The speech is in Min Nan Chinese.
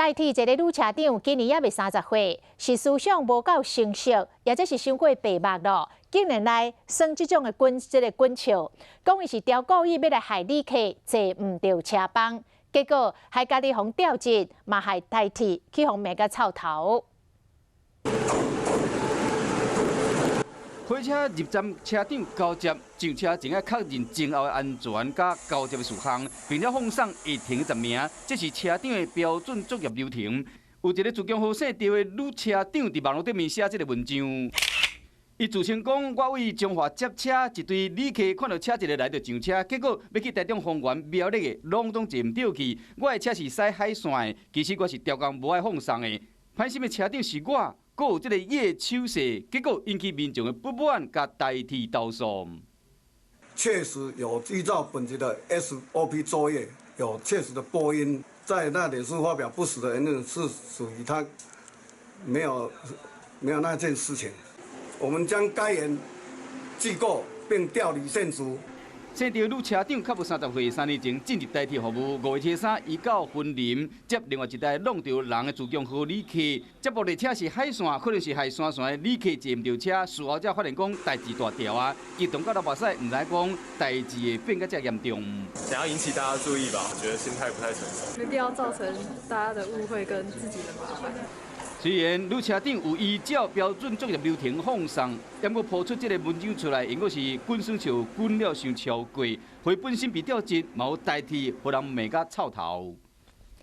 台鐵一个女車長今年猶未30歲，是思想無夠成熟，抑者是傷過白目囉，竟然來耍這種的滾這个滾笑，講伊是刁故意欲來害旅客坐毋著車枋，結果害家己予調職，嘛害台鐵去予罵甲臭頭。火車入站車長交接上車前愛確認前後的安全佮交接的事項，並且放送會停10名，這是車長的標準作業流程。有一个自強號姓趙的女車長佇網路頂面寫這个文章，伊自稱講我為彰化接車，一隊旅客看著車一个來就上車，結果欲去台中豐原苗栗的攏總坐毋著去。我的車是駛海線的，其實我是刁工無愛放送的。歹心的車長是我。閣有這个葉手勢，結果引起民眾的不滿，佮台鐵投訴。確實有依照本局的 SOP 作業，有確實的播音，在那臉書發表不實的言論，是屬於他沒有那件事情。我們將該員記過並調離現職。姓趙女車長較無30歲，3年前進入台鐵服務，5月初3，伊到雲林接另外一台挵著人的自強號旅客，這部列車是海線，可能是害山線的旅客坐毋著車，事後才發現講代誌大條啊，激動甲流目屎，毋知講代誌會變甲遮嚴重。想要引起大家注意吧，我覺得心態不太成熟。沒必要造成大家的誤會跟自己的麻煩。雖然女車長有依照標準作業流程放送，毋過拋出這个文章出來，應該是滾耍笑滾了傷超過，伊本身被調職，嘛予台鐵予人罵甲臭頭。